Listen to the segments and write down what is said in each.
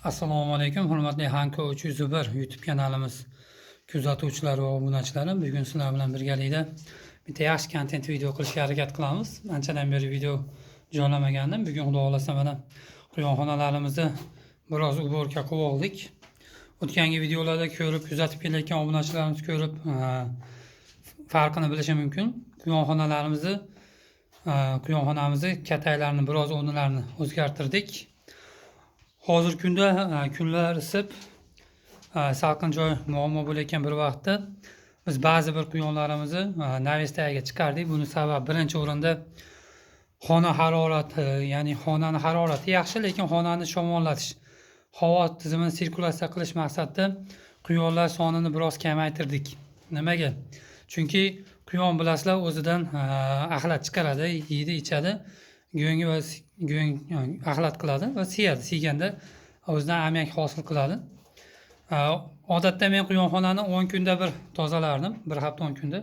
Assalomu alaykum, hurmatli Hanko 301 YouTube kanalimiz kuzatuvchilari va obunachilari. Bugun sizlar bilan birgalikda bitta yaxshi kontent video qilishga harakat qilamiz. Anchadan beri video joylamagandim. Bugun Xudo xohlasa, mana quyonxonalarimizni biroz уборка qilib oldik. O'tgangi videolarda ko'rib, kuzatib kelayotgan obunachilarimiz ko'rib, farqini bilishi mumkin. Quyonxonalarimizni, quyonxonamizni kataklarini biroz o'rnilarini o'zgartirdik. Hozirgi kunda kunlar isib, salqin joy muammo bo'layotgan bir vaqtda biz ba'zi bir quyonlarimizni навес tagiga chiqardik. Buni sababi birinchi o'rinda xona harorati, ya'ni xonani harorati yaxshi, lekin xonani shamollatish, havo tizimini sirkulyatsiya qilish maqsadida quyonlar sonini biroz kamaytirdik. Nimaga? Chunki quyon, bilasizlar, o'zidan axlat chiqaradi, yeydi, ichadi, go'ngi va go'ng axlat qiladi va siyadi. Siyganda o'zidan ammiak hosil qiladi. Odatda men quyonxonani 10 kunda bir tozalardim, bir hafta 10 kunda.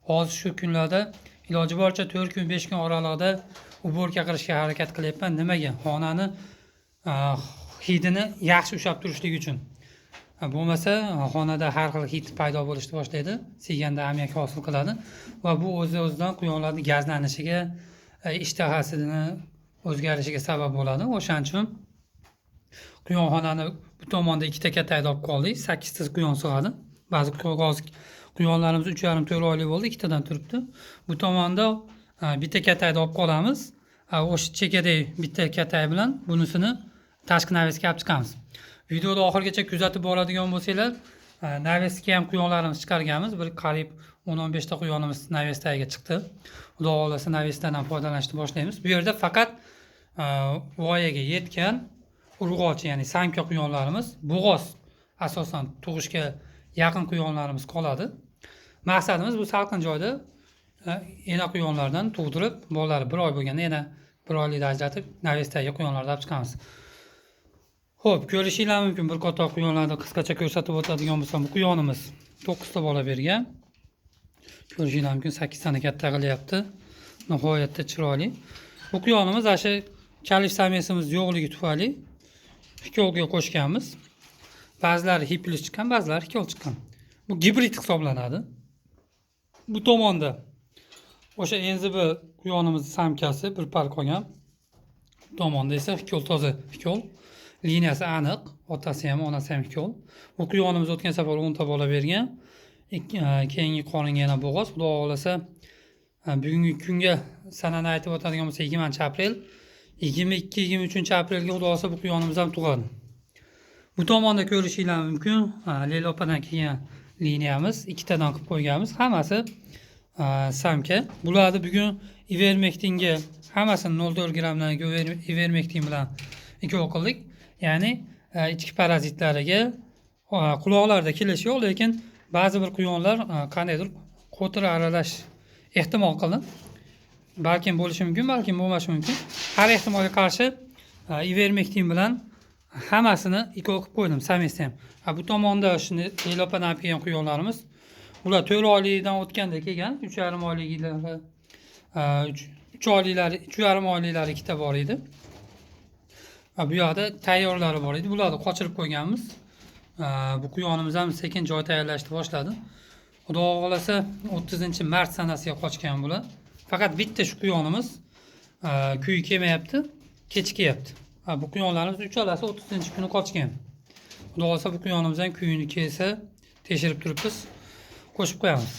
Hozir shu kunlarda iloji boricha 4 kun, 5 kun oralig'ida уборка qilishga harakat qilyapman. Nimaga? Xonani hidini yaxshi ushlab turishlik uchun. Bo'lmasa xonada har xil hid paydo bo'lishni boshlaydi, siyganda ammiak hosil qiladi va bu o'zi o'zidan quyonlarni gazlanishiga, ishtahasini o'zgarishiga sabab bo'ladi. O'shaning uchun quyonxonani bu tomonda ikkita katakni olib qoldik, sakkizta quyon sig'adi. Ba'zi hozir quyonlarimiz 3,5-4 oylik bo'ldi, ikkitadan turibdi. Bu tomonda bitta katakni olib qolamiz. O'sha chekkadagi bitta katak bilan bunisini tashqi навес ga olib chiqamiz. Videoni oxirigacha kuzatib boradigan bo'lsanglar, навес ga ham quyonlarimiz chiqarganmiz. Bir qariyb 10-15 ta quyonimiz навес tagiga chiqdi. Xudo xohlasa, навес dan ham foydalanishni boshlaymiz. Bu yerda faqat voyaga yetgan urg'ochi, ya'ni самка quyonlarimiz, bo'g'oz, asosan tug'ishga yaqin quyonlarimiz qoladi. Maqsadimiz bu salqin joyda ena quyonlardan tug'dirib, bolalari bir oy bo'lganda yana bir oylikda ajratib, навес dagi quyonlarni olib chiqamiz. Ho'p, ko'rishinglar mumkin, bir qator quyonlarni qisqacha ko'rsatib o'tadigan bo'lsam, bu quyonimiz to'qqizta bola bergan. Ko'rishinglar mumkin, sakkiztani katta qilyapti, nihoyatda chiroyli. Bu quyonimiz ana shu kalish самец imiz yo'qligi tufayli Xikolga qo'shganmiz. Ba'zilari Hi plus chiqqan, ba'zilari Xikol chiqqan. Bu gibrid hisoblanadi. Bu tomonda o'sha NZB quyonimizni самка si bir par qolgan. Bu tomonda esa Xikol, toza Xikol, liniyasi aniq, otasi ham, onasi ham Xikol. Bu quyonimiz o'tgan safar 10 ta bola bergan. Keyingi qoringa yana bo'g'oz. Xudo xohlasa, bugungi kunga sanani aytib o'tadigan bo'lsak, 20 aprel, 22, 23 aprelga, Xudo xohlasa, bu quyonimiz ham tug'adi. Bu tomonda ko'rishinglar mumkin, Leyla opadan kelgan liniyamiz, ikkitadan qilib qo'yganmiz, hammasi самка. Bularni bugun ivermektinga hammasini 0,4 grammdan ivermektin bilan ikov qildik, ya'ni ichki parazitlariga. Quloqlarida kelish yo'q, lekin ba'zi bir quyonlar qandaydir qo'tir aralash ehtimol qildim, balkim bo'lishi mumkin, balkim bo'lmashi mumkin. Har ehtimolga qarshi ivermektin bilan hammasini ikov qilib qo'ydim, самец ni ham. Ha, bu tomonda shuni Leyla opadan olib kelgan quyonlarimiz. Bular 4 oylikdan o'tganda kelgan, 3,5 oyliklari, 3 oyliklari, 3,5 oyliklari ikkita bor edi. Ha, bu yoqda tayyorlari bor edi, bularni qochirib qo'yganmiz. Bu quyonimiz ham sekin joy tayyorlashni boshladi. Xudo xohlasa, 30 mart sanasiga qochgan bular. Faqat bitta shu quyonimiz kuyi kelmayapti, kechikyapti. Ha, bu quyonlarimiz uchalasi 30-kuni qochgan. Xudo xohlasa, bu quyonimiz ham kuyini kelsa, tekshirib turibmiz, qo'shib qo'yamiz.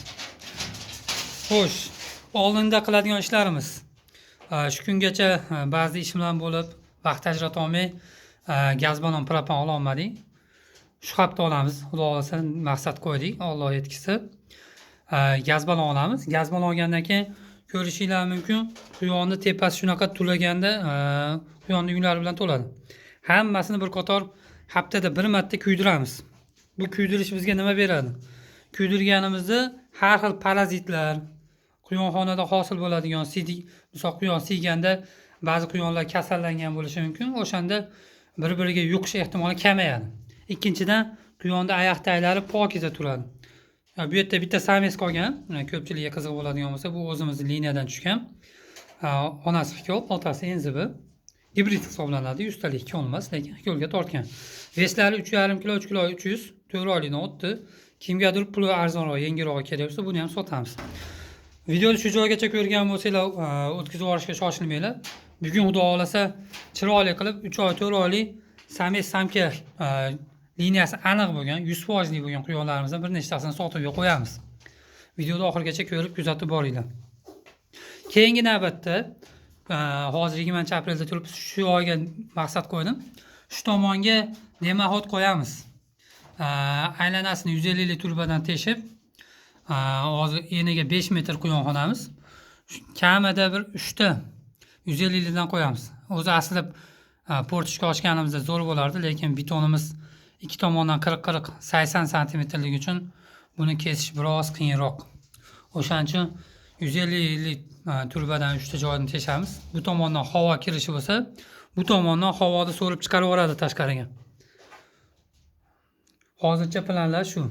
Xo'sh, oldinda qiladigan ishlarimiz. Shu kungacha ba'zi ish bilan bo'lib, vaqt ajrata olmay, gaz ballon, propan ololmadik. Shu hafta olamiz, Xudo xohlasa, maqsad qo'ydik, Alloh yetkazsa. Gaz ballon olamiz. Gaz ballon olgandan keyin ko'rishinglar mumkin, quyonni tepasi shunaqa to'laganda, quyonni yunlari bilan to'ladi. Hammasini bir qator haftada bir marta kuydiramiz. Bu kuydirish bizga nima beradi? Kuydirganimizda har xil parazitlar, quyonxonada hosil bo'ladigan siydik, misol, quyon siyganda ba'zi quyonlar kasallangan bo'lishi mumkin. O'shanda bir biriga yuqish ehtimoli kamayadi. Ikkinchidan, quyonni oyoq taglari pokiza turadi. Ya, bu yerda bitta самец qolgan. Ko'pchilikka qiziq bo'ladigan bo'lsa, bu o'zimizni liniyadan tushgan. Onasi Xikol, otasi NZB. Gibrid hisoblanadi, 100 talik hikol emas, lekin hikolga tortgan. Вес lari 3,5 kilo, 3 kilo 300, 4 oylikdan o'tdi. Kimgadir puli arzonroq, yengilroq kerak bo'lsa, buni ham sotamiz. Videoni shu joygacha ko'rgan bo'lsanglar, o'tkazib yuborishga shoshilmanglar. Bugun Xudo xohlasa chiroyli qilib 3 oy, 4 oylik самец самка liniyasi aniq bo'lgan, 100% bo'lgan quyonlarimizdan bir nechtasini sotuvga qo'yamiz. Videoni oxirigacha ko'rib, kuzatib boringlar. Keyingi navbatda hozir 20 aprelda turib, shu oyga maqsad qo'ydim. Shu tomonga дымоход qo'yamiz. Aylanasini 150 lik trubadan teshib, hozir eniga 5 metr quyonxonamiz. Kamida bir 3 ta 150 likdan qo'yamiz. O'zi aslida форточка ochganimizda zo'r bo'lardi, lekin betonimiz ikki tomondan 40-40, 80 santimetrligi uchun buni kesish biroz qiyinroq. O'shaning uchun 150 lik trubadan 3 ta joyini teshamiz. Bu tomondan havo kirishi bo'lsa, bu tomondan havoni so'rib chiqarib yuboradi tashqariga. Hozircha planlar shu.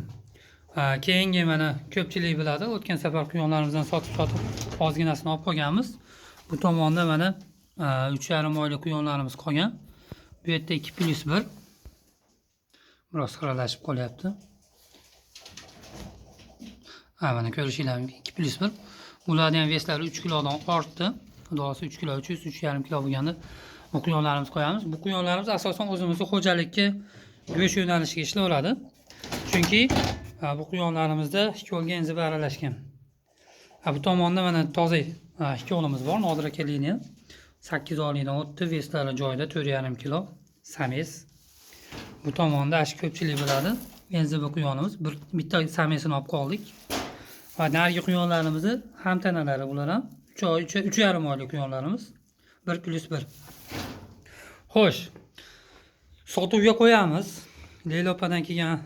Keyingi mana ko'pchilik biladi, o'tgan safar quyonlarimizdan sotib-sotib ozginasini olib qolganmiz. Bu tomonda mana 3,5 oylik quyonlarimiz qolgan. Bu yerda 2 plyus 1. Biroz xiralashib qolyapti. Ha, mana ko'rishinglar mumkin, 2 plyus 1. Ularni ham вес lari 3 kilodan ortdi. Xudo xohlasa 3 kilo 300, 3,5 kilo bo'lganda bu quyonlarimizni qo'yamiz. Bu quyonlarimiz asosan o'zimizni xo'jalikka, go'sht yo'nalishiga ishlayveradi. Chunki bu quyonlarimizda hikolga enzib aralashgan. Ha, bu tomonda mana toza hikolimiz bor, Nodir aka liniya. 8 oylikdan o'tdi, вес lari joyida, 4,5 kilo самец. Bu tomonda ash ko'pchilik biladi. НЗБ quyonimiz, bir bitta самец ini olib qoldik. Va narigi quyonlarimizni ham tanalari, ular ham 3 oy, 3,5 oylik quyonlarimiz. 1 plyus 1. Xo'sh. Sotuvga qo'yamiz. Leyla opadan kelgan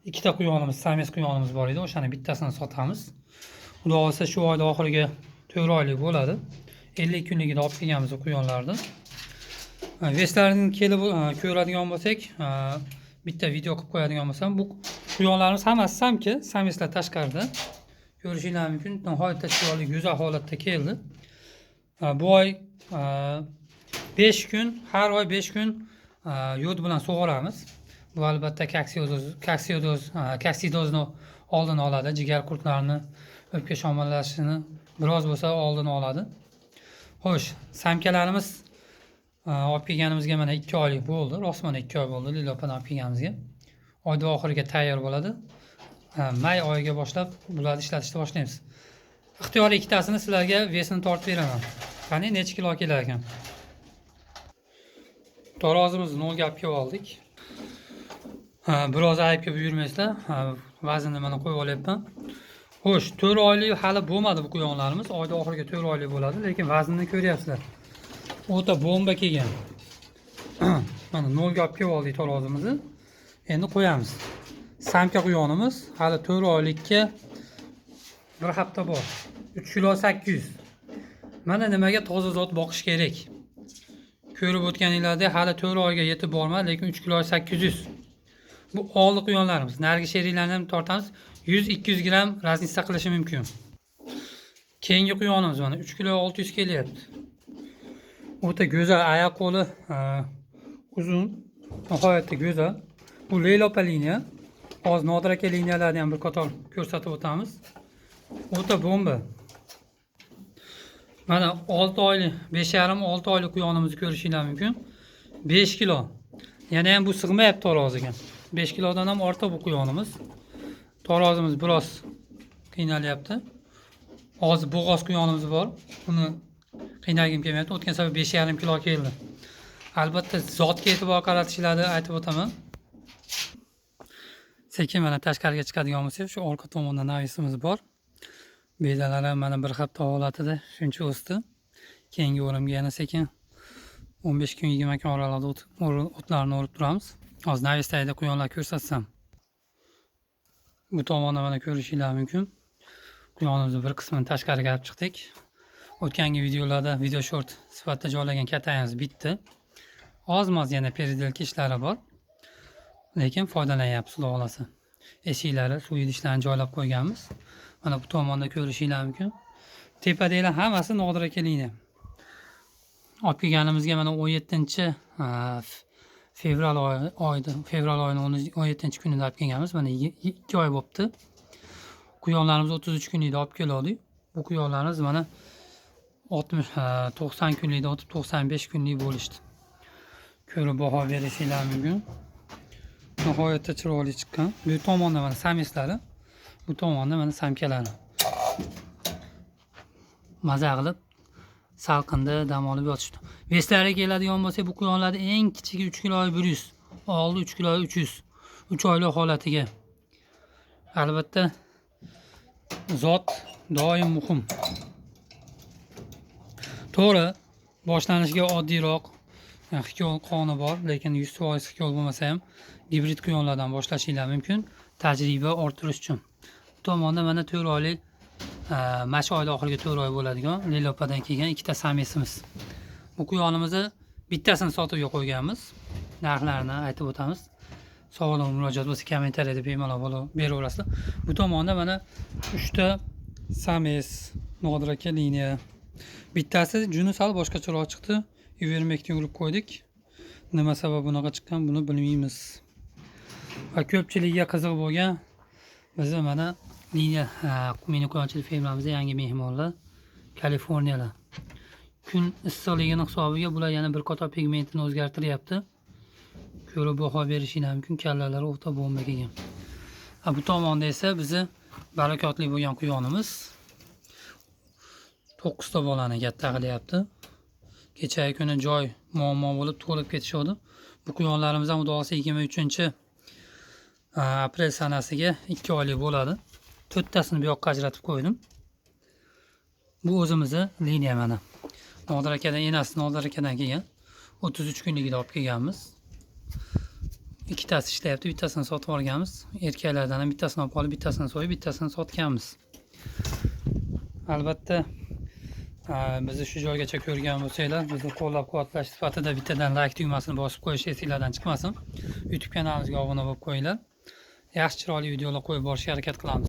ikkita quyonimiz, самец quyonimiz bor edi. O'shani bittasini sotamiz. Xudo xohlasa shu oyda oxiriga 4 oylik bo'ladi. 50 kunligida olib kelganmiz u quyonlarni. Вес larini kelib ko'radigan bo'lsak, bitta video qilib qo'yadigan bo'lsam, bu quyonlarimiz hammasi самка, самец lar tashqarida. Ko'rishinglar mumkin, nihoyatda chiroyli, go'zal holatda keldi. Bu oy 5 kun, har oy 5 kun yod bilan sug'oramiz. Bu albatta koksidozni oldini oladi, jigar qurtlarini, o'pka shamolashini biroz bo'lsa oldini oladi. Xo'sh, самка larimiz olib kelganimizga mana 2 oylik bo'ldi. Rostmana 2 oy bo'ldi Lila opadan olib kelganimizga. Oyda oxiriga tayyor bo'ladi. May oyiga boshlab bularni ishlatishni boshlaymiz. Ixtiyoriy ikkitasini sizlarga вес ini tortib beraman. Qani, necha kilo kelar ekan? Tarozimizni nolga olib kelib oldik. Ha, biroz aybga buyurmaysizlar. Ha, vaznini mana qo'yib olyapman. Xo'sh, 4 oylik hali bo'lmadi bu quyonlarimiz. Oyda oxiriga 4 oylik bo'ladi, lekin vaznini ko'ryapsizlar. O'ta bomba kelgan. Mana nolga olib kelib oldik tarozimizni. Endi qo'yamiz. Самка quyonimiz hali 4 oylikka bir hafta bor. 3 kilo 800. Mana nimaga toza zot boqish kerak. Ko'rib o'tganinglardek, hali 4 oyga yetib bormadi, lekin 3 kilo 800. Bu oldi quyonlarimiz. Narigi sheriklarni ham tortamiz. 100-200 gramm разница qilishi mumkin. Keyingi quyonimiz mana 3 kilo 600 kelyapti. O'ta go'zal, oyoq qo'li uzun, nihoyatda go'zal. Bu Leyla opa liniya. Hozir Nodir aka liniyalarni ham bir qator ko'rsatib o'tamiz. O'ta bomba. Mana 6 oylik, 5,5-6 oylik quyonimizni ko'rishinglar mumkin. 5 kilo. Yana ham bu sig'mayapti taroziga. 5 kilodan ham ortiq bu quyonimiz. Tarozimiz biroz qiynalyapti. Hozir bo'g'oz quyonimiz bor. Uni qiynagim kelmayapti. O'tgan safar 5,5 kilo keldi. Albatta zotga e'tibor qaratishlarini aytib o'taman. Sekin mana tashqariga chiqadigan bo'lsak, shu orqa tomonda навес imiz bor. Bedalar ham mana bir hafta holatida shuncha o'sdi. Keyingi o'rimga yana sekin 15 kun, 20 kun oralig'ida o'tlarni o'rib turamiz. Hozir навес tagida quyonlar ko'rsatsam. Bu tomonda mana ko'rishinglar mumkin. Quyonimizni bir qismini tashqariga olib chiqdik. O'tgangi videolarda video short sifatida joylagan katayimiz bitdi. Ozmoz yana переделка ishlari bor. Lekin foydalanyapmiz, Xudo xohlasa. Eshiklari, suv idishlarini joylab qo'yganmiz. Mana bu tomonda ko'rishinglar mumkin. Tepadagilar hammasi Nodir aka liniya. Olib kelganimizga mana 17 fevral oyida, fevral oyini 17-kunida olib kelganmiz. Mana 2 oy bo'libdi. Quyonlarimiz 33 kunlikda olib keldik. Bu quyonlarimiz mana 60, 90 kunlikda o'tib 95 kunlik bo'lishdi. Ko'rib baho berishinglar mumkin. Nihoyatda chiroyli chiqqan. Bu tomonda mana самец lari, bu tomonda mana самка lari. Maza qilib salqinda dam olib yotishdi. Вес lariga keladigan bo'lsak, bu quyonlarni eng kichigi 3 kilo 100, oldi 3 kilo 300. 3 oylik holatiga. Albatta zot doim muhim. To'g'ri, boshlanishiga oddiyroq xikol qoni bor, lekin 100% xikol bo'lmasa ham gibrid quyonlardan boshlashinglar mumkin tajriba orttirish uchun. Bu tomonda mana 4 oylik, mana shu oyda oxiriga 4 oy bo'ladigan Lilopadan kelgan ikkita самец imiz. Bu quyonimizni bittasini sotuvga qo'yganmiz. Narxlarini aytib o'tamiz. Savol va murojaat bo'lsa, kommentariyada bemalol beraverasizlar. Bu tomonda mana 3 ta самец Nodir aka liniya. Bittasi juni sal boshqacharoq chiqdi. Ivermektin urib qo'ydik. Nima sabab bunaqa chiqqan, buni bilmaymiz. Va ko'pchilikka qiziq bo'lgan bizni mana liniya, mini quyonchilik fermamizda yangi mehmonlar Kaliforniyalar. Kun issiqligini hisobiga bular yana bir qator pigmentini o'zgartiryapti. Ko'rib baho berishinglar mumkin, kallalari o'ta bomba kelgan. Bu tomonda esa bizni barakotli bo'lgan quyonimiz 9 ta bolani katta qilyapti. Kechagi kuni joy muammo bo'lib to'lib ketishadi. Bu quyonlarimiz ham xudo xohlasa 23 aprel sanasiga 2 oylik bo'ladi. 4 tasini bu yoqqa ajratib qo'ydim. Bu o'zimizni liniya mana. Nodir akadan, enasi Nodir akadan kelgan. 33 kunligida olib kelganmiz. Ikkitasi ishlayapti, bittasini sotib olganmiz. Erkaklardan ham bittasini olib qolib, bittasini so'yib, bittasini sotganmiz. Albatta, bizni shu joygacha ko'rgan bo'lsanglar, bizni qo'llab-quvvatlash sifatida bittadan like tugmasini bosib qo'yish esinglardan chiqmasin. YouTube kanalimizga obuna bo'lib qo'yinglar. Yaxshi, chiroyli videolar qo'yib borishga harakat qilamiz.